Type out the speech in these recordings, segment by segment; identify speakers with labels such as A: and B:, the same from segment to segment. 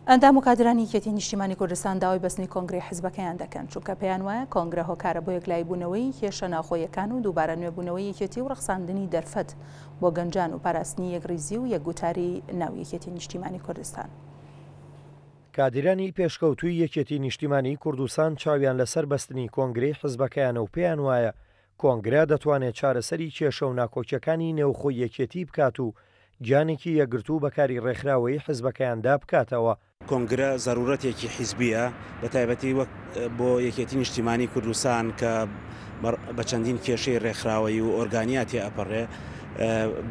A: ئەندام و کادرانی یەکێتی نیشتیمانی کوردستان داوای بەستنی کۆنگرەی حزبەکەیان دەکەن، چونکە پێیان وایە کۆنگرە هۆکارە بۆ یەکلاییبوونەوەی کێشە ناوخۆییەکان و دووبارە نوێبوونەوەی یەکێتی و ڕەخساندنی دەرفەت بۆ گەنجان و پاراستنی یەکڕیزی و یەکگوتاری ناو یەکێتی نیشتیمانی کوردستان.
B: کادیرانی پێشکەوتووی یەکێتی نیشتیمانی کوردستان چاویان لەسەر بەستنی کۆنگرەی حزبەکەیانە و پێیان وایە کۆنگرە دەتوانێت چارەسەری کێشە و ناکۆکیەکانی نێوخۆی یەکێتی بکات و گیانێکی یەکگرتوو بە کاری ڕێکخراوەیی حزبەکەیاندا بکاتەوە.
C: کۆنگرە زەرورەتێکی حیزبییە، بە تایبەتی وەک بۆ یەکێتی نیشتیمانی کوردستان کە بە چەندین کێشەی ڕێکخراوەیی و ئۆرگانیا تێئەپەڕێ،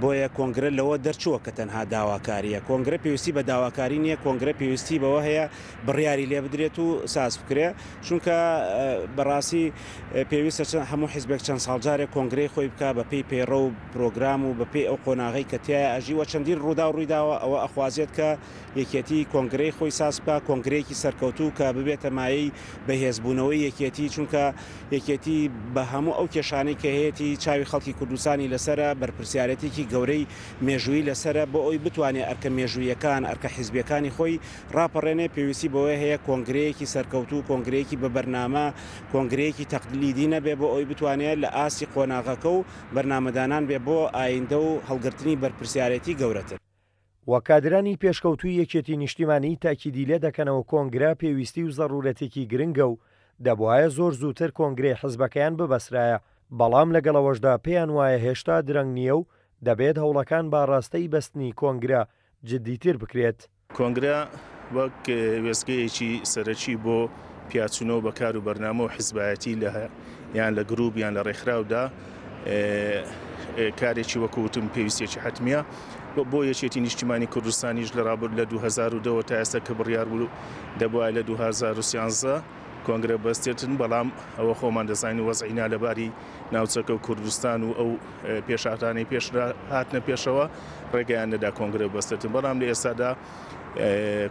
C: بۆیە کۆنگرە لەوە دەرچووە کە تەنها داواکارییە. کۆنگرە پێویستی بە داواکاری نییە، کۆنگرە پێویستی بەوە هەیە بڕیاری لێ بدرێت و ساز بکرێ، چونکە بەڕاستی پێویستە هەموو حیزبێک چەند ساڵ جارێک کۆنگرەی خۆی بکا بە پێی پەیڕەو و پرۆگرام و بە پێی ئەو قۆناغەی کە تیایا ئەژی و چەندین ڕووداو ڕوویداوە ئەوە ئەخوازێت کە یەکێتی کۆنگرەی خۆی ساز بکا کۆنگرەیەکی سەرکەوتوو کە ببێتە مایەی بەهێزبوونەوەی یەکێتی چونکە یەکێتی بە هەموو ئەو کێشانەی کە هەیەتی چاوی خەڵکی کوردستانی لەسەرە بەرپرسیارێتێکی گەورەی مێژوویی لەسەرە بۆ ئەوی بتوانێ ئەرکە مێژوویەکان ئەرکە حیزبیەکانی خۆی ڕاپەڕێنێ پێویستی بەوەی هەیە کۆنگرەیەکی سەرکەوتوو کۆنگرەیەکی بە بەرنامە کۆنگرەیەکی تەقلیدی نەبێ بۆ ئەوەی بتوانێ لە ئاستی قۆناغەکە و بەرنامەدانان بێ بۆ ئایندە و هەڵگرتنی بەرپرسیارێتی گەورەتر.
B: و کادرانی پێشکەوتووی یەکێتی نیشتیمانی تەئکیدی لێ دەکەنەوە کۆنگرە پێویستی و زەڕورەتێکی گرنگە و دەبوایە زۆر زووتر کۆنگرەی حزبەکەیان ببەسرایە، بەڵام لەگەڵ ئەوەشدا پێیان وایە هێشتا درەنگ نییە و دەبێت هەوڵەکان بە ئاڕاستەی بەستنی کۆنگرە جددیتر بکرێت.
D: کۆنگرە وەک وێستگەیەکی سەرەکی بۆ پیاچوونەوە بە کار و بەرنامە و حزبایەتی لە یان لە گروپ یان لە ڕێکخراودا کارێکی وەکو وتم پێویستێکی حەتمیە بۆ یەکێتی نیشتیمانی کوردستانیش لە ڕابرد لە 2010 تا ئێستا کە بڕیار بوو دەبوایە لە 2013 کۆنگرە بەستێتن بەڵام ئەوە خۆمان دەزانین وەزعی نالەباری ناوچەکە و کوردستان و ئەو پێشهاتانەی پێش هاتنە پێشەوە ڕێگەیان نەدا کۆنگرە بەستێتن بەڵام لە ئێستادا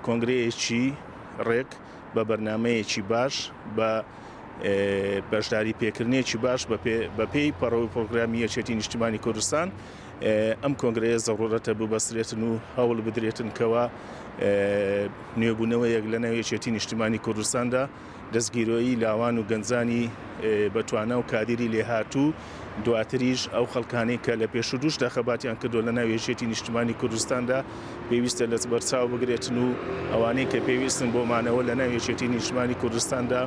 D: کۆنگرەیەکی ڕێک بە بەرنمەیەکی باش بە بەشداری پێکردنێکی باش بە پێی پەڕەوی پرۆگرامی یەکێتی نیشتیمانی کوردستان ئەم کۆنگرەیە زەڕورەتە ببەسترێتن و هەوڵ بدرێتن کەوا نوێبوونەوەیەک لە ناو یەکێتی نیشتیمانی کوردستاندا دەستگیرۆیی لاوان و گەنجانی بەتوانا و کادیری لێهاتوو دواتریش ئەو خەڵکانەی کە لە پێشودوشدا خەباتیان کردووە لە ناو یەکێتی نیشتمانی کوردستاندا پێویستە لە بەرچاو بگرێتن و ئەوانەی کە پێویستن بۆ مانەوە لە ناو یەکێتی نیشتمانی کوردستاندا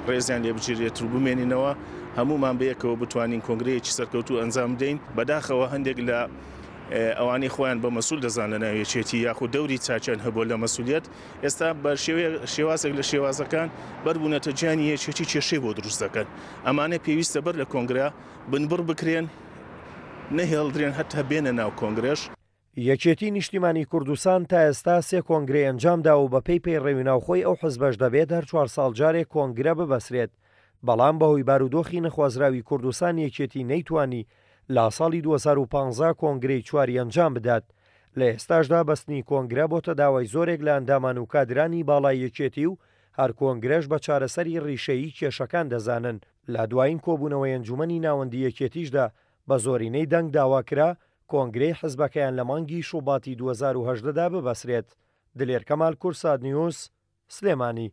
D: ڕێزیان لێ بگیرێت و بمێنینەوە هەموومان بەیەکەوە بتوانین کۆنگرەیەکی سەرکەوتوو ئەنجام بدەین. بەداخەوە هەندێک لە ئەوانەی خۆیان بە مەسول دەزان لە ناو یەکێتی یاخود دەوری چاکیان هەبووە لە مەسولیەت ئێستا بە شێوازێک لە شێوازەکان بەربوونەتە گیانی یەکێتی کێشەی بۆ دروست دەکەن ئەمانە پێویستە بەر لە کۆنگرە بنبڕ بکرێن نەهێڵدرێن هەتا بێنە ناو کۆنگرەش.
B: یەکێتی نیشتیمانی کوردستان تا ئێستا سێ کۆنگرەی ئەنجامداوە و بەپێی پەیڕەوی ناوخۆی ئەو حزبەش دەبێت هەر چوار ساڵ جارێک کۆنگرە ببەسرێت، بەڵام بەهۆی بارودۆخی نەخوازراوی کوردستان یەکێتی نەیتوانی لە ساڵی 2015 کۆنگرەی چواری ئەنجام بدات، لە ئێستاشدا بەستنی کۆنگرە بۆتە داوای زۆرێک لە ئەندامان و کادرانی باڵای یەکێتی و هەر کۆنگرەش بە چارەسەری ڕیشەیی کێشەکان دەزانن، لە دوایین کۆبوونەوەی ئەنجومەنی ناوەندی یەکێتیشدا بە زۆرینەی دەنگ داواکرا کۆنگرەی حزبەکەیان لە مانگی شوباتی 2018 دا ببەسرێت. دلێر کەمال کوردسات نیوز، سلێمانی.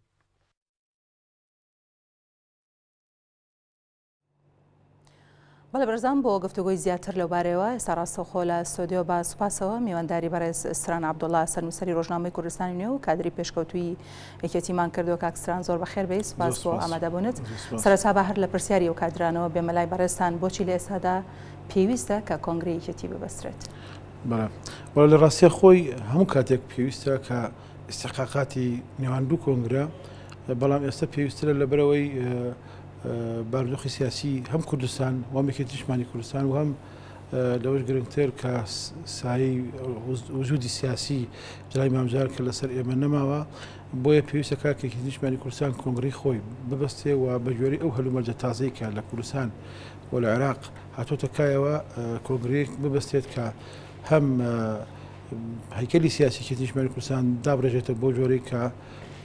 A: بەڵێ بەڕێزان بۆ گفتوگۆی زیاتر لەوبارەیەوە ئێستا ڕاستەوخۆ لە ستۆدیۆ بە سوپاسەوە میوانداری بەڕێز ستران عەبدوڵڵا سەرنووسەری ڕۆژنامەی کوردستانی نوێ و کادری پێشکەوتووی یەکێتیمان کردووە کاک ستران زۆر بەخێر بێی سوپاس بۆ ئامادەبوونت سەرەتا با هەر لە پرسیاری ئەو کادرانەوە بێمە لای بەڕێزتان بۆچی لە ئێستادا پێویستە کە کۆنگرەی یەکێتی ببەسترێت؟
E: بەڵێ وەڵا لە ڕاستیا خۆی هەموو کاتێک پێویستە کە ئیستحقاقاتی نێوان دوو کۆنگرە بەڵام ئێستا پێویسترە لەبەرەوەی بارودۆخی سیاسی هەم کوردستان و هەم یەکێتی نیشتمانی کوردستان و هەم لەوەش گرنگتر کە سایەی وجودی سیاسی جەلالی مام جەلال کە لەسەر ئێمە نەماوە بۆیە پێویستە کە یەکێتی نیشتمانی کوردستان کۆنگرەی خۆی ببەستێ و بە گوێرەی ئەو هەلومەرجە تازەی کە لە کوردستان و لە عێراق هاتۆتە کایەوە کۆنگرەیەک ببەستێت کە هەم هەیکەلی سیاسی یەکێتی نیشتمانی کوردستان دابڕێژێتەوە بەو جۆرەی کە.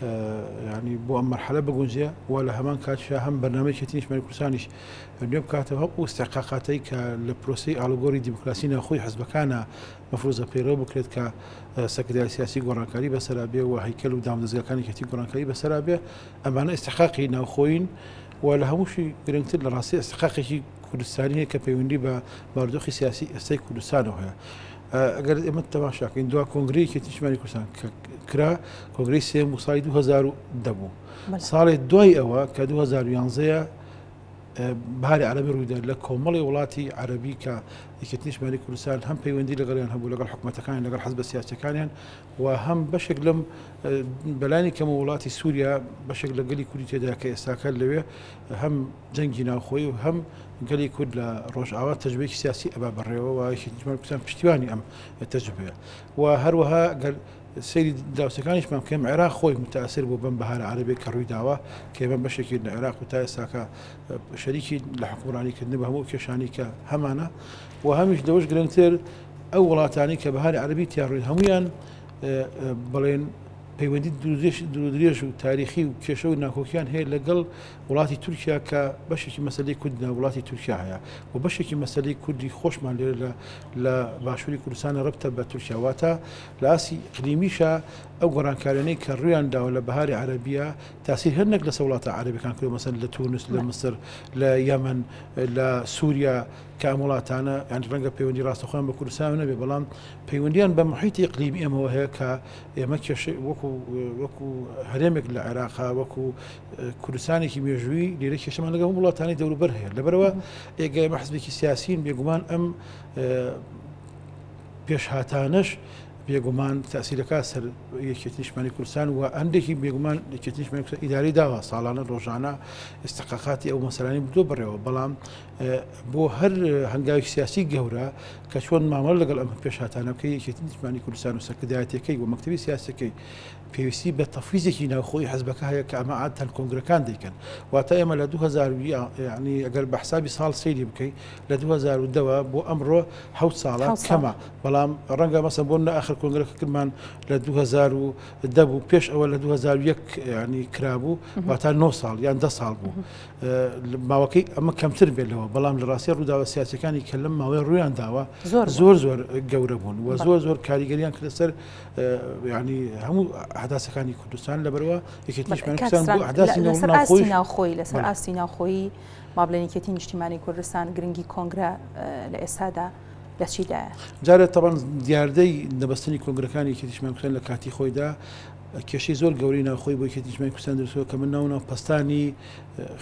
E: ینی بۆ ئەم مەرحەلە بگونجێ و لە هەمان کاتیشا هەم بەرنامەی یەکێتی نیشتمانی کوردستانیش نوێ بکاتەوە هەم ئەو ئیستحقاقاتەی کە لە پرۆسەی ئاڵوگۆری دیموکراسی ناوخۆی حزبەکانە مەفروزە پەیڕەو بکرێت کە سەکردایەتی سیاسی گۆڕانکاری بەسەرا بێ و هەیکەل و دامودەزگاکانی یەکێتی گۆڕانکاری بەسەرا بێ ئەمانە ئیستحقاقی ناوخۆیین و لە هەمووشی گرنگتر لە ڕاستی ئیستحقاقێکی کوردستانی هەیە کە پەیوەندی بە بارودۆخی سیاسی ئێستای کوردستانەوە هەیە. ئەگەر ئێمە تەماشاکەین دوا کۆنگرەی یەکێتی نیشتمانی کوردستان کە کرا کۆنگرەی سێیەم بوو ساڵی 2010 بوو. ساڵێ دوای ئەوە کە 2011 بەهاری عەرەبی ڕوویدا لە کۆمەڵی وڵاتی عەرەبی کە یەکێتی نیشتمانی کوردستان هەم پەیوەندی لەگەڵیان هەبوو لەگەڵ حکومەتەکان لەگەڵ حزبە سیاسیەکانیان و هەم بەشێک لەم بەلانی کەمە وڵاتی سووریا بەشێک لە گەلی کوردی تێدا کە ئێستاکە لەوێ هەم جەنگی ناوخۆی و هەم گەلی کورد لە ڕۆژئاوا تەجروبەیەکی سیاسی ئەبا بەڕێوە و یەکێتی نیشتمانی کوردستان پشتیوانی ئەم تەجروبەیە و هەروەها گەر سەیری دراوسێکانیشمان بکەین عێراق خۆی متاثر بوو بەم بەهارە عەرەبیە کە ڕووی داوە کە ئێمە بەشێکی لە عێراق و تا ئێستاکە شەریکی لە حکومڕانی کردن بە هەموو کێشانی کە هەمانە و هەمیش لەوەش گرنگتر ئەو وڵاتانی کە بەهاری عەرەبی تیا ڕووی هەمویان بڵێن پەیوەندی دوورودرێژ و تاریخی و کێشە و ناکۆکیان هەیە لەگەڵ وڵاتی تورکیا کە بەشێکی مەسەلەی کورد لە وڵاتی تورکیا هەیە و بەشێکی مەسەلەی کوردی خۆشمان لێرە لە لە باشووری کوردستانە ڕەبتە بە تورکیا واتە لە ئاستی ئیقلیمیشا ئەو گۆڕانکاریانەی کە ڕوویان داوە لە بەهاری عەرەبیە تاسیر هەر نەک لەسەر وڵاتە عەرەبیەکان کردووە مەسەلەن لە تونس لە میسر لە یەمەن لە سووریا کە ئەم وڵاتانە یان ڕەنگە پەیوەندی ڕاستەخۆیان بە کوردستان نەبێ بەڵام پەیوەندیان بە محیطی ئیقلیمی ئێمەوە هەیە کە ئێمە کێشەی وەکو وەکو هەرێمێک لە عێراقا وەکو کوردستانێکی مێژووی لێرە کێشەمان لەگەڵ هەموو وڵاتانی دەوروبەر هەیە لەبەرەوە ئێگە ئێمە حزبێکی سیاسین بێگومان ئەم پێشهاتانەش بێگومان تاسیرەکە سەر یەکێتی نیشتمانی کوردستان و هەندێکی بێگومان یەکێتی نیشتمانی کوردستان ئیداری داوە ساڵانە ڕۆژانە ئیستحقاقاتی ئەو مەسەلانەی بردووە بەڕێوە بەڵام بۆ هەر هەنگاوێکی سیاسی گەورە کە چۆن مامەڵە لەگەڵ ئەم پێشهاتانە بکەی یەکێتی نیشتمانی کوردستان و سەرکردایەتیەکەی و مەکتەبی سیاسیەکەی پێویستی بە تەفویزێکی ناوخۆی حزبەکە هەیە کە ئەمە عادەتەن کۆنگرەکان دەیکەن واتە ئێمە لە 2000 یعنی ئەگەر بە حسابی ساڵ سەیری بکەی لە 2010ەوە بۆ ئەمڕۆ حەوت ساڵە کەمە بەڵام ڕەنگە مەسەن بۆ نە ئاخر کۆنگرەکە کردمان لە 2010 بوو پێش ئەوە لە 2001 ینی کرابوو واتە 9 ساڵ یان 10 ساڵ بوو ماوەکەی ئەمە کەمتر بێت لەوە بەڵام لە ڕاستی ڕووداوە سیاسەکانی کە لەم ماوەی ڕویان داوە زۆر زۆر گەورە بوون و زۆر زۆر کاریگەریان کردە سەر ینی هەموو ئەحداسەکانی کوردستان لەبەرەوە یەکێتی
A: لەسەر ئاستی ناوخۆی لەسەر ئاستی ناوخۆیی ما بڵێن یەکێتی نیشتیمانی کوردستان گرنگی کۆنگرە لە ئێستادا لە چیدایە؟
E: جارێ تەبەن دیاردەی نەبەستنی کۆنگرەکانی یەکێتی نیشتمانی کوردستان لە کاتی خۆیدا کێشەی زۆر گەورەی ناوخۆی بۆ یەکێتی نیشتمانی کوردستان دروستکردووە کە من ناو ناو پەستانی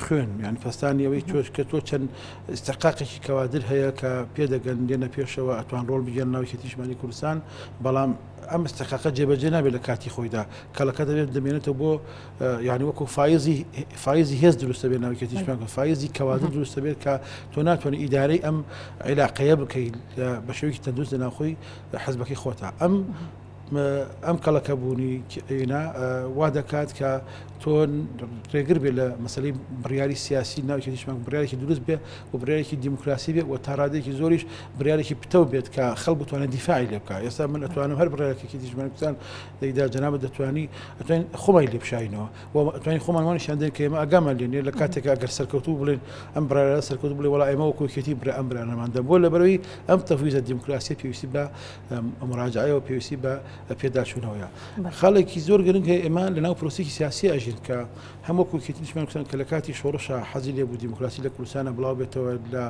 E: خوێن یان پەستانی ئەوەی تۆش کە تۆ چەند ئیستحقاقێکی کەوادر هەیە کە پێدەگەن دێنە پێشەوە ئەتوان ڕۆڵ بگێن ناو یەکێتی نیشتمانی کوردستان بەڵام ئەم ئیستحقاقە جێبەجێ نابێت لە کاتی خۆیدا کەڵەکە دەبێت دەمێنێتەوە بۆ یعنی وەکو فایزی فایزی هێز دروستە بێت ناو یەکێتی نیشتمانی فایزی کەوادر دروستە بێت کە تۆ ناتوانانی ئیدارەی ئەم عیلاقەیە بکەیت بە شێوەیەکی تەندروست لە ناوخۆی حزبەکەی خۆتا ئەم ئەم کەڵەکەبوونی ئینا وا دەکات کە تۆ ڕێگر بێت لە مەسەلەی بڕیاری سیاسی ناو یەکێتیشمان بڕیارێکی دروست بێ و بڕیارێکی دیموکراسی بێ و تا ڕادەیەکی زۆریش بڕیارێکی پتەو بێت کە خەڵک بتوانێت دیفاعی لێ بکات ئێستا من ئەتوانم هەر بڕیارێکی یەکێتیشمان کوردستان دەیدا جەنابت دەتوانی ئەتوانین خۆمان لێ بشارینەوە و ئەتوانین خۆمان وا نیشان دەین کە ئێمە ئاگامان لێ نییە لە کاتێکا ئەگەر سەرکەوتوو بڵێن ئەم بڕیارە سەرکەوتوو بڵێ وەڵا ئێمە وەکو یەکێتی برا ئەم بڕیارەمان دا بۆ لەبەرەوەی ئەم تەفویزە دیموکراسیە پێویستی بە مراجعەیە و پێویستی بە پێداچوونەوەیە. خاڵێکی زۆر گرنگ هەیە ئێمە لەناو پرۆسەیەکی سیاسی ئەژین کە هەم وەکو یەکێتی نیشتمانی کوردستان کە لە کاتی شۆڕشا حەزی لێ بوو دیموکراسی لە کوردستانە بڵاو بێتەوە لە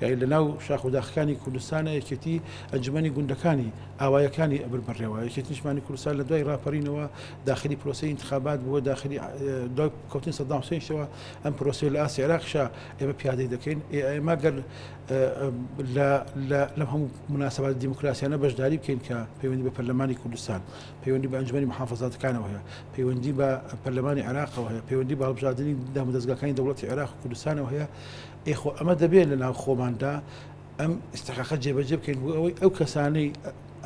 E: یاری لە ناو شاخ و داخەکانی کوردستانە یەکێتی ئەنجومەنی گوندەکانی ئاوایەکانی ئەبر بەڕێوە یەکێتی نیشتمانی کوردستان لە دوای ڕاپەرینەوە داخلی پرۆسەی ئینتخابات بووە داخلی دوای کەوتنی سەدام حوسێنیشەوە ئەم پرۆسەی لە ئاستی عێراقیشا ئێمە پیادەی دەکەین ئێمە گەر لەم هەموو موناسباتە دیموکراسیانە بەشداری بکەین کە پەیوەندی بە پەرلەمانی کوردستان، پەیوەندی بە ئەنجومەنی محافەزاتەکانەوە هەیە، پەیوەندی بە پەرلەمانی عێراقەوە هەیە، پەیوەندی بە هەڵبژاردنی دامودەزگاکانی دەوڵەتی عێراق و کوردستانەوە هەیە، ئێ خۆ ئەمە دەبێت لە ناو خۆماندا ئەم ئیستحقاقە جێبەجێ بکەین بۆ ئەوەی ئەو کەسانەی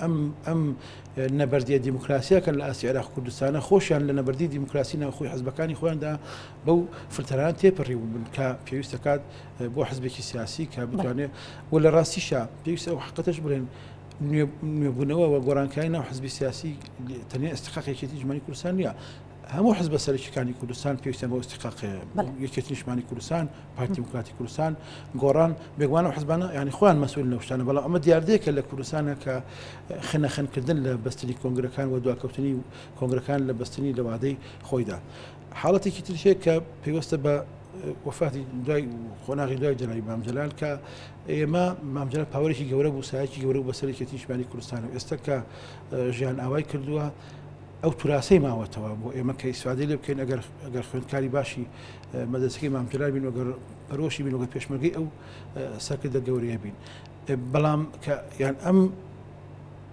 E: ئەم ئەم نەبەردیە دیموکراسیەکەن لە ئاستی عێراق و کوردستانە خۆشیان لە نەبەردی دیموکراسی ناوخۆی حزبەکانی خۆیاندا بەو فلتەرانە تێپەڕیبوون کە پێویست دەکات بۆ حزبێکی سیاسی کە بتوانێت و لە ڕاستیشا پێویستە ئەو حقیقەتەش بڵێن. نوێبوونەوە و گۆڕانکاری ناو حزبی سیاسی تەنیا ئیستحقاقی یەکێتی نیشتمانی کوردستان نییە هەموو حزبە سەرەکیەکانی کوردستان پێویستیان بەو ئیستحقاقەیە یەکێتی نیشتمانی کوردستان پارتی دیموکراتی کوردستان گۆڕان بێگومان ئەو حزبانە یعنی خۆیان مەسئول لەو شتانە بەڵام ئەمە دیاردەیەکە لە کوردستانە کە خنەخنکردن لە بەستنی کۆنگرەکان و دواکەوتنی کۆنگرەکان لە بەستنی لە وادەی خۆیدا حاڵەتێکی تر هەیە کە پەیوەستە بە وەفاتی دوای قۆناغی دوای جەلالی مام جەلال کە ئێمە مام جەلال پاوەرێکی گەورە بوو سایەکی گەورە بوو بەسەر یەکێتی نیشتمانی کوردستان و ئێستا کە ژیان ئاوای کردووە ئەو توراسەی ماوەتەوە بۆ ئێمە کە ئیسفادەی لێ بکەین ئەگەر ئەگەر خوێندکاری باشی مەدرسەکەی مام جەلال بین ئەگەر پەرۆشی بین وەگەر پێشمەرگەی ئەو سەرکردە گەورەیە بین بەڵام کە یان ئەم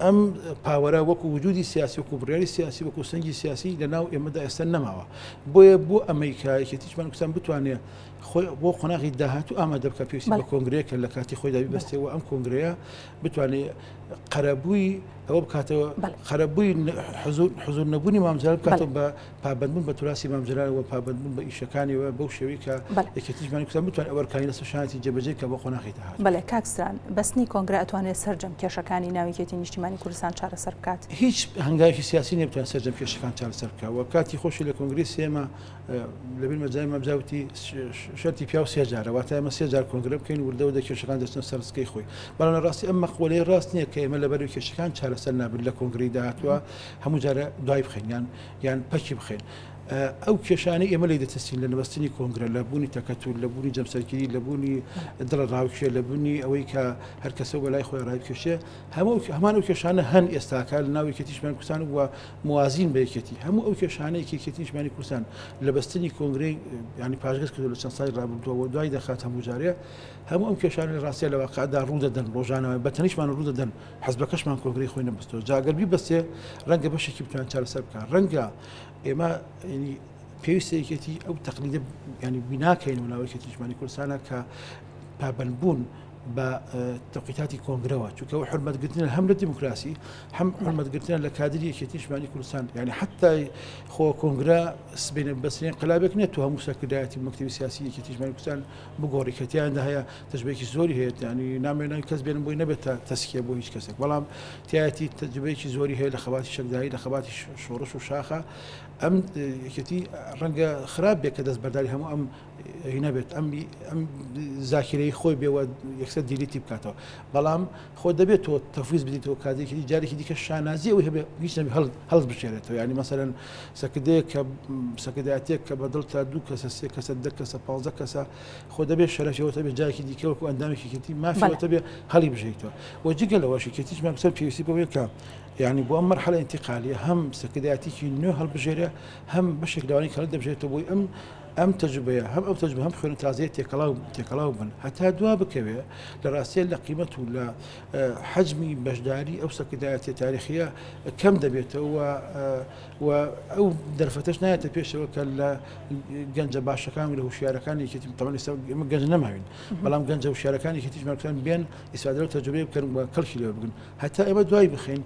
E: ئەم پاوەرە وەکو وجودی سیاسی وەکو بڕیاری سیاسی وەکو سەنگی سیاسی لە ناو ئێمەدا ئێستا نەماوە بۆیە بۆ ئەمەی کە یەکێتیشمان کوردستان بتوانێت خۆی بۆ قۆناغی داهاتوو ئامادە بکە پێویستی بە کۆنگرەیەکە لە کاتی خۆیدا بیبەستێەوە ئەم کۆنگرەیە بتوانێت قەرەبووی ئەوە بکاتەوە قەرەبووی حزور نەبوونی مام جەلال بکاتەوە بە پابەندبوون بە توراسی مام جەلال و پابەندبوون بە ئیشەکانیەوە بەو شێوەی کە یەکێتی نیشتمانی کوردستان بتوانێت ئەو ئەرکانەی لەسەر شانیەتی جێبەجێ بکات بۆ قۆناغی داهاتوو.
A: بەلێ کاک ستران، بەستنی کۆنگرە ئەتوانێت سەرجەم کێشەکانی ناو یەکێتی نیشتیمانی کوردستان چارەسەر بکات؟
E: هیچ هەنگاوێکی سیاسی نیە بتوانێت سەرجەم کێشەکان چارەسەر بکات و کاتی خۆشی لە کۆنگرەی سێیەما لەبیرمە جاری مام جا وتی شەرتی پیاو سێ جارە واتە ئێمە سێ جار کۆنگرە بکەین وردە وردە کێشەکان دەچنە سەر ڕسکەی خۆی بەڵام لە ڕاستی ئەم مەقولەیە ڕاست نییە کە ئێمە لەبەر کێشەکان چارەسەر نابن لە کۆنگرەی داهاتووە هەموو جارە دوای بخەین یان یان پەکی بخەین ئەو کێشانەی ئێمە لی دەترسین لە نەبەستنی کۆنگرە لە بوونی تەکەتور لە بوونی جەمسەرگیری لە بوونی دڵە ڕاوکێ لە بوونی ئەوەی کە هەر کەسە بەلای خۆی ڕای بکێشێ هەموو هەمان ئەو کێشانە هەن ئێستاکە لە ناو یەکێتی نیشتمانی کوردستان و موازین بە یەکێتی هەموو ئەو کێشانەی کە یەکێتی نیشتمانی کوردستان لە بەستنی کۆنگرەی یانی پاشگەز کردو لە چەند ساڵی ڕابردووە و دوای دەخات هەموو جارێ هەموو ئەم کێشانە لە ڕاستیا لە واقعدا ڕوو دەدەن ڕۆژانەوە بە تەنیشمان ڕوو دەدەن حزبەکەشمان کۆنگرەی خۆی نەبەستەوە جا گەر بیبەستێ ڕەنگە بەشێکی بتوان چارەسەر بکات ڕەنگە ئێمە ینی پێویستە یەکێتی ئەو تەقلیدە ینی بیناکەین و ناو یەکێتی نیشتمانی کوردستانە کە پابەندبوون بە تەوقیتاتی کۆنگرەوە چونکە ئەو حرمەتگرتنە هەم لە دیموکراسی هەم حرمەتگرتنە لە کادری یەکێتی نیشتمانی کوردستان یعنی حتی خۆ کۆنگرە سبینە بەسرین قلابێک نیە تو هەموو سەرکردایەتی مەکتەبی سیاسی یەکێتی نیشتمانی کوردستان بگۆڕی کە تیاندا هەیە تەجروبەیەکی زۆری هەیە ینی نامەوێت ناوی کەس بێنم بۆی نەبێت تەسکیە بۆ هیچ کەسێک بەڵام تایەتی تەجروبەیەکی زۆری هەیە لە خەباتی چەکداری لە خەباتی شۆڕش و شاخە ئەم یەکێتی ڕەنگە خراپ بێت کە دەست بەرداری هەموو ئەم هی نەبێت ئەم ئەم زاکیرەی خۆی بێ و یەکسەر delete ی بکاتەوە بەڵام خۆ دەبێت تۆ تەفویز بدیتەوە کادێکی جارێکی دیکە شانازی ئەوەی هەبێ هیچ نەبێ هەڵ هەڵت بشێرێتەوە یعنی مەسەلەن سەرکردەیەک کە سەرکردایەتیەک کە بە دڵتە دوو کەسە سێ کەسە دە کەسە پانزە کەسە خۆ دەبێت شەرەفی ئەوەت هەبێ جارێکی دیکە وەکو ئەندامێکی یەکێتی مافی
A: بەڵێ.
E: ئەوەت هەبێ هەڵی بژێیتەوە و جگە لەوەش یەکێتیشمان سەر پێویستی بەوەیە کە یعنی بۆ ئەم مەرحەلە ئینتیقالیە هەم سەرکردایەتیکی نوێ هەڵبژێرێ هەم بەشێک لەوانەی کە هەڵدەبژێرێتەوە بۆی ئەم ئەم تەجروبەیە هەم ئەو تەجروبە هەم خوێن تازەیە تێکەڵاو تێکەڵاو بن هەتا دوا بکەوێ لە ڕاستیە لە قیمەت و لە حەجمی بەشداری ئەو سەرکردایەتیە تاریخیە کەم دەبێتەوە و ئەو دەرفەتەش نایەتە پێشەوە کە لە گەنجە باشەکان و لە هوشیارەکان یەکێتی تەمەن ئێستا ئێمە گەنج نەماوین بەڵام گەنجە هوشیارەکان یەکێتیش مەکتەن بێن ئیسفادە لەو تەجروبەیە بکەن و کەڵکی لێ بگرن هەتا ئێمە دوای بخەین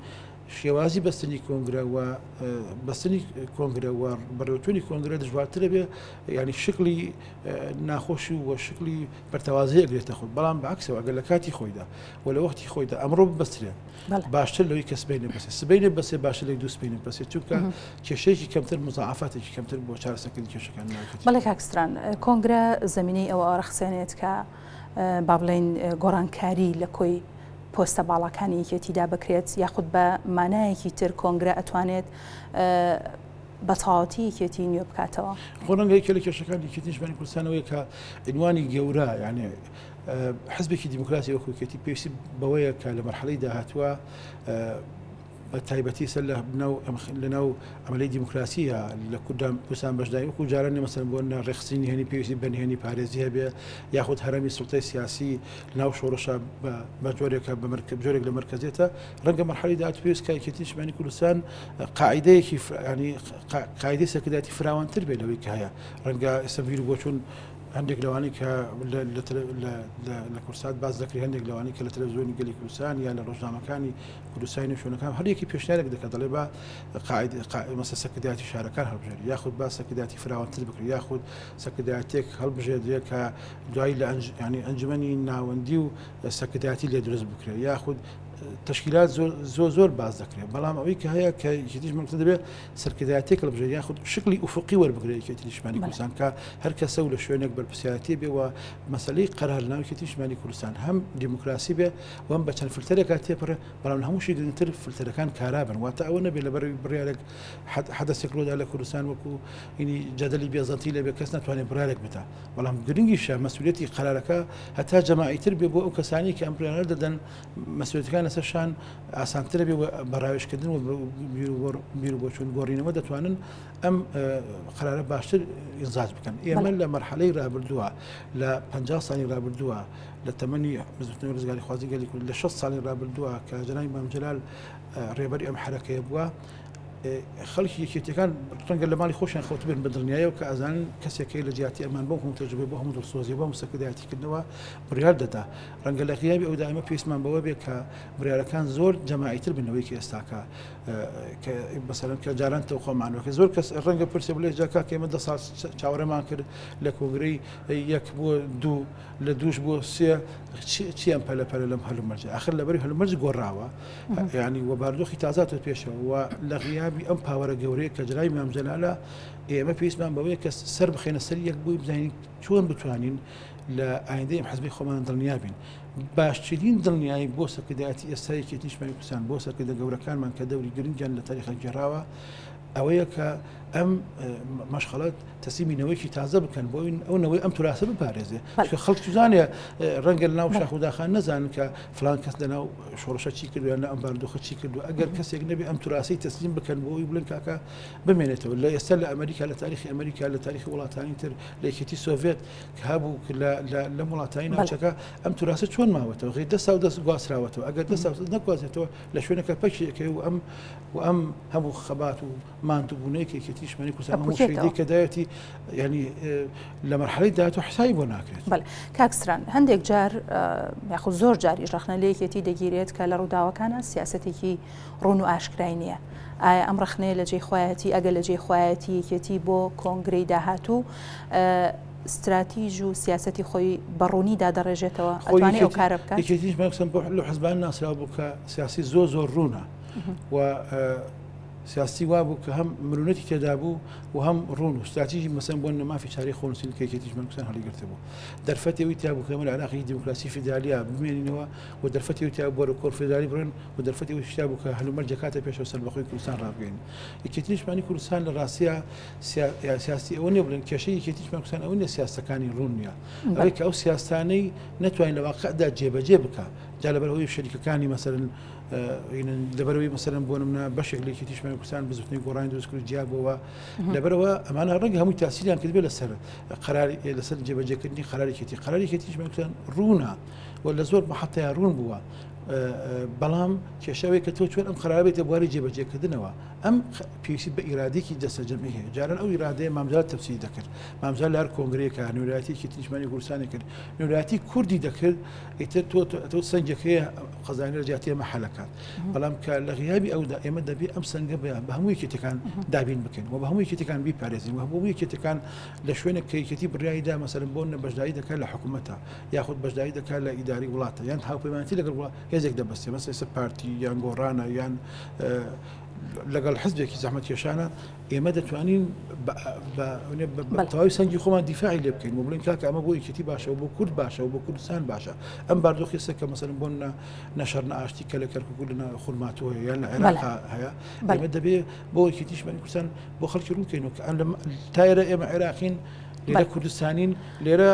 E: شێوازی بەستنی کۆنگرە و بەستنی کۆنگرە و بەڕێوەچوونی کۆنگرە دژوارترە بێ یعنی شکلی ناخۆشی و شکلی پەرتەوازەیە ئەگرێتە خۆی بەڵام بەعکسەوە ئەگەر لە کاتی خۆیدا و لە وەختی خۆیدا ئەمڕۆ ببەسترێ باشتر لەوەی کە سبەینێ بەسێ سبەینێ بەسێ باشتر لە دوو سبەینێ بەسێ چونکە کێشەیەکی کەمتر مزاعفاتێکی کەمتر بۆ چارەسەرکردنی کێشەکان ناکرێت.
A: بەڵێ کاک ستران کۆنگرە زەمینەی ئەوە ئەڕەخسێنێت کە با بڵێین گۆڕانکاری لە کۆی پۆستە باڵاکانی یەکێتیدا بکرێت یاخود بە مانایەکی تر کۆنگرە ئەتوانێت بە تەواوەتی یەکێتی نوێ بکاتەوە؟
E: خۆ ڕەنگە یەکێ لە کێشەکانی یەکێتی نیشتمانی کوردستان ئەوەیە کە عنوانی گەورە یانێ حزبێکی دیموکراسی وەکو یەکێتی پێویستی بەوەیە کە لە مەرحەلەی داهاتووە بە تایبەتی سەر لە ناو لە ناو عملی دیموکراسیە لە کوردان کوردستان بەشداری وەکو جاران نیە مەسەلەن بۆ نە ڕێکخستنی نهێنی پێویستی بە نهێنی پارێزی هەبێ یاخود هەرەمی سوڵتەی سیاسی ناو شۆڕشە بە جۆرێکە بە جۆرێک لە مەرکەزیەتە ڕەنگە مەرحەلی داهاتوو پێویست کە یەکێتی نیشتمانی کوردستان قاعدەیەکی ینی قاعدەی سەرکردایەتی فراوانتر بێ لەوەی کە هەیە ڕەنگە ئێستا بیر بۆچوون هەندێک لەوانەی کە لە کوردسات باس دەکرێت هەندێک لەوانەی کە لە تەلەڤزیۆنی گەلی کوردستان یا لە ڕۆژنامەکانی کوردستانی و شوێنەکان هەر یەکی پێشنیارێک دەکات دەڵێ با قاعد مەسە سەرکردایەتی شارەکان هەڵبژێرێت یاخود با سەرکردایەتی فراوانتر بکرێت یاخود سەرکردایەتێک هەڵبژێردرێت کە دوایی لە ینی ئەنجومەنی ناوەندی و سەرکردایەتی لێ دروست بکرێت یاخود. تەشکیلات زۆر زۆر زۆر باس دەکرێت بەڵام ئەوەی کە هەیە کە یەکێتیش مەکتە دەبێت سەرکردایەتێک هەڵبژێرێت یاخود شکلی ئوفقی وەربگرێت یەکێتی نیشتمانی کوردستان کە هەر کەسە و لە شوێنێک بەرپرسیارەتی بێ و مەسەلەی قەرار لەناو یەکێتی نیشتمانی کوردستان هەم دیموکراسی بێ و هەم بە چەند فلتەرێکا تێپەڕێ بەڵام لە هەمووشی گرنگتر فلتەرەکان کارا بن واتە ئەوە نەبێ لەبەر بڕیارێک حەدەسێک ڕوودا لە کوردستان وەکو ئینی جەدەلی بێزەنتی لێ بێ کەس ناتوانێت بڕیارێک بدا بەڵام گرنگیشە مەسئولیەتی قەرارەکە هەتا جەماعیتر بێ بۆ ئەو کەسانی کە ئەم بڕیارە دەدەن مەسئولیەتەکان لەسەر شان ئاسانترە بێ بە ڕاوێژکردن و بیروبۆچوون گۆڕینەوە دەتوانن ئەم قەرارە باشتر ئینزاج بکەن. ئێمە لە مەرحەلەی ڕابردووە لە 50 ساڵی ڕابردووە لە تەمەنی بزوتنەوەی ڕزگاریخوازی گەلی کورد لە 60 ساڵی ڕابردووە کە جەنابی مام جەلال ڕێبەری ئەم حەرەکەیە بووە خەڵکی یەکێتیەکان ڕەنگە لە ماڵی خۆشیان خەوتبن بە دڵنیایەوە کە ئەزانن کەسێک هەیە لە جیاتی ئەمان بەو هەموو تەجروبە بۆ هەموو دڵسۆزی بۆ هەموو سەرکردایەتیکردنەوە بڕیار دەدا ڕەنگە لە غیابی ئەودا ئێمە پێویستمان بەوە بێ کە بڕیارەکان زۆر جەماعیتر بن لەوەی کە ئێستاکە کە مەسەلەن کە جاران تەوقەمان وەکە زۆر کەس ڕەنگە پرسێ بڵێ جا کاکە ئێمە دە ساڵ چاوەڕێمان کرد لە کۆنگرەی یەک بۆ دوو لە دووش بۆ سێ چیان پەلە پەلە لەم هەلومەرجە ئاخر لەبەری هەلومەرج گۆڕاوە ینی وە باردۆخی تازاتە پێشەوە و لە غیابی ئەم پاوەرە گەورەیە کە جەنابی مام جەلالە ئێمە پێویستمان بەوەیە کە سەر بخێنە سەر یەک بووی بزانین چۆن بتوانین لە ئایندەی ئەم حزبەی خۆمان دڵنیا بین. باشترین دڵنیایی بۆ سەرکردایەتی ئێستای یەکێتی نیشتمانی کوردستان، بۆ سەرکردە گەورەکانمان کە دەوری گرنگیان لە تاریخا گێڕاوە، ئەوەیە کە ئەم مەشخەڵە تەسلیمی نەوەیەکی تازە بکەن بۆ ئەو نەوەی ئەم توراسە بپارێزێ. چونکە خەڵک چزانێ ڕەنگە لە ناو شاخ و داخان نەزانن کە فلان کەس لە ناو شۆڕشە چی کردو یان لە ئەم بارودۆخە چی کردو. ئەگەر کەسێک نەبێ ئەم توراسەی تەسلیم بکەن بۆ ئەوی بڵێن کاکە بمێنێتەوە. لە ئێستا لە ئەمریکا، لە تاریخی ئەمریکا، لە تاریخی وڵاتانی تر، لە یەکێتی سۆڤێت کە هەبوو لە لەم وڵاتانی ناوچەکە ئەم توراسە چۆن ماوەتەوە غیر دەسا و دەست گواستراوەتەوە ئەگەر دەسا و دەست نەگوازێتەوە لە شوێنەکە پەکی ئەکەوێ و ئەم و ئەم هەموو خەبات و ماندووبوونەی کە یەکێتی نیشتمانی کوردستان هەموو
A: ئەپوکێتەوە.
E: شەهیدەی کە داوێتی یانی لە مەرحەلەی داهاتوو حسابی بۆ ناکرێت.
A: بەڵێ کاک ستران هەندێک جار یاخود زۆر جاریش ڕەخنە لە یەکێتی دەگیرێت کە لە ڕووداوەکانا سیاسەتێکی ڕوون و ئاشکرای نییە. ئایا ئەم ڕەخنەیە لە جێی خۆیەتی؟ ئەگەر لە جێی خۆیەتی یەکێتی بۆ کۆنگرەی داهاتوو ستراتیژ و سیاسەتی خۆی بە ڕوونی دادەڕێژێتەوە،
E: خۆی
A: ئەتوانێ ئەو
E: یەکێتی
A: کارە بکات؟
E: یەکێتیش مەکسەم بۆ لەو حزبانە ناسراو بوو کە سیاسی زۆر زۆر ڕوونە و سیاسی وا بوو کە هەم مرونەتی تێدا بوو و هەم ڕوون و ستراتیژی مەسەن بۆ مافی چارەی خۆنووسین کە یەکێتیش مەکسەن هەڵیگرتبوو دەرفەتی ئەوی تیا بوو کە ئێمە لە عێراقی دیموکراسی فیدرالیە بمێنینەوە و دەرفەتی ئەوی تیا بوو بەرەو کۆنفیدرالی بڕۆین و دەرفەتی ئەویش تیا بوو کە هەلومەرجێک هاتە پێشەوە سەربەخۆی کوردستان ڕابگەیەنین. یەکێتی نیشتمانی کوردستان لە ڕاستیا سیاسی ئەوە نییە بڵێن کێشەی یەکێتی نیشتمانی کوردستان ئەوە نییە سیاسەتەکانی ڕوون نییە، ئەوەی کە ئەو سیاسەتانەی نەتوانین لە واقعدا جێبەجێ بکا، جا لەبەر هۆی شەریکەکانی مەسەلەن لەبەرەوەی مەسەلەن بۆ نمونە بەشێک لە یەکێتی نیشتمانی کوردستان بزوتنەوەی گۆڕانی دروست کرد جیا بۆوە لەبەرەوە ئەمانە ڕەنگە هەمووی تاسیریان کردبێ لەسەر قەراری لەسەر جێبەجێکردنی قەراری یەکێتی. قەراری یەکێتی نیشتمانی کوردستان ڕوونە و لە زۆر مەحەتەیا ڕوون بووە. بەڵام کێشە ئەوەیە کە تۆ چۆن ئەم قەرارە بێتە بواری جێبەجێکردنەوە. ئەم پێویستی بە ئیرادەیەکی دەستەجەمعی هەیە. جاران ئەو ئیرادەیە مام جەلال تەمسیلی دەکرد. مام جەلال لە هەر کۆنگرەیەکا نوێنەرایەتی یەکێتی نیشتمانی کوردستانی کرد، نوێنەرایەتی کوردی دەکرد، ئیتر تۆ تۆ سەنگێک هەیە قەزانە لە جیاتی ئێمە حەلەکات. بەڵام کە لە غیابی ئەودا ئێمە دەبێ ئەم سەنگە بە هەموو یەکێتیەکان دابین بکەین و بە هەموو یەکێتیەکان بیپارێزین و هەموو یەکێتیەکان لە شوێنێک کە یەکێتی بڕیاری دا مەسەلەن بۆ نمونە بەشداری دەکات لە حکوومەتە یاخود بەشداری دەکات لە ئیداری وڵاتە یان هاوپەیمانەتی لەگەڵ هێزێک دەبەستێ مەسەلەن ئێستا پارتی یان گۆڕانە یان لەگەڵ حزبێکی زەحمەتکێشانە ئێمە دەتوانین بە تەواوی سەنگی خۆمان دیفاعی لێ بکەین و بڵێین کاکە ئەمە بۆ یەکێتی باشە و بۆ کورد باشە و بۆ کوردستان باشە ئەم باردۆخی سەر کە مەسەلەن بۆ نەشەڕ نە ئاشتی کە لە کەرکوک و لە خورماتوو هەیە یان لە عێراق هەیە ئێمە دەبێ بۆ یەکێتیش کوردستان بۆ خەڵکی ڕوون بکەینەوە کە تا ئێرە ئێمە عێراقین لێرە کوردستانین لێرە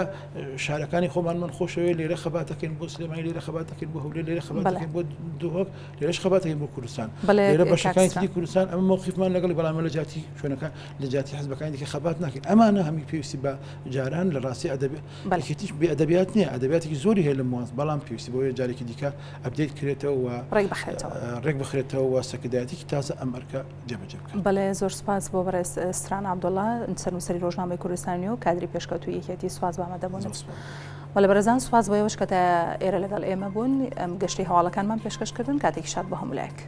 E: شارەکانی خۆمانمان خۆشەوێ لێرە خەباتەکەین بۆ سلێمانی لێرە خەباتەکەین بۆ هەولێر لێرە خەباتەکەین بۆ دهۆک لێرەش خەباتەکەین بۆ کوردستان لێرە بەشەکانی تری کوردستان ئەمە مەوقیفمان لەگەڵی بەڵام لە جیاتی شوێنەکان لە جیاتی حزبەکانی دیکە خەبات ناکەین ئەمانە هەمی پێویستی بە جاران لە ڕاستی ئەدەبی یەکێتیش بێ ئەدەبیات نییە ئەدەبیاتێکی زۆری هەیە لە مواز بەڵام پێویستی بەوەیە جارێکی دیکە update کرێتەوە و
A: ڕێک بخرێتەوە
E: ڕێک بخرێتەوە و سەرکردایەتیکی تازە ئەم ئەرکە جێبەجێ بکات.
A: بەڵێ زۆر سوپاس بۆ بەڕێز ستران عەبدوڵا سەرنووسەری ڕۆژنامەی کوردستان نوێ و کادری پێشکەوتووی یەکێتی سوپاس بۆ ئامادەبوونت.
E: زۆر سوپاس.
A: بەڵێ بەڕێزان سوپاس بۆ ئێوەش کە تا ئێرە لەگەڵ ئێمە بوون ئەم گەشتەی هەواڵەکانمان پێشکەش کردن کاتێکی شاد بۆ هەموو لایەک.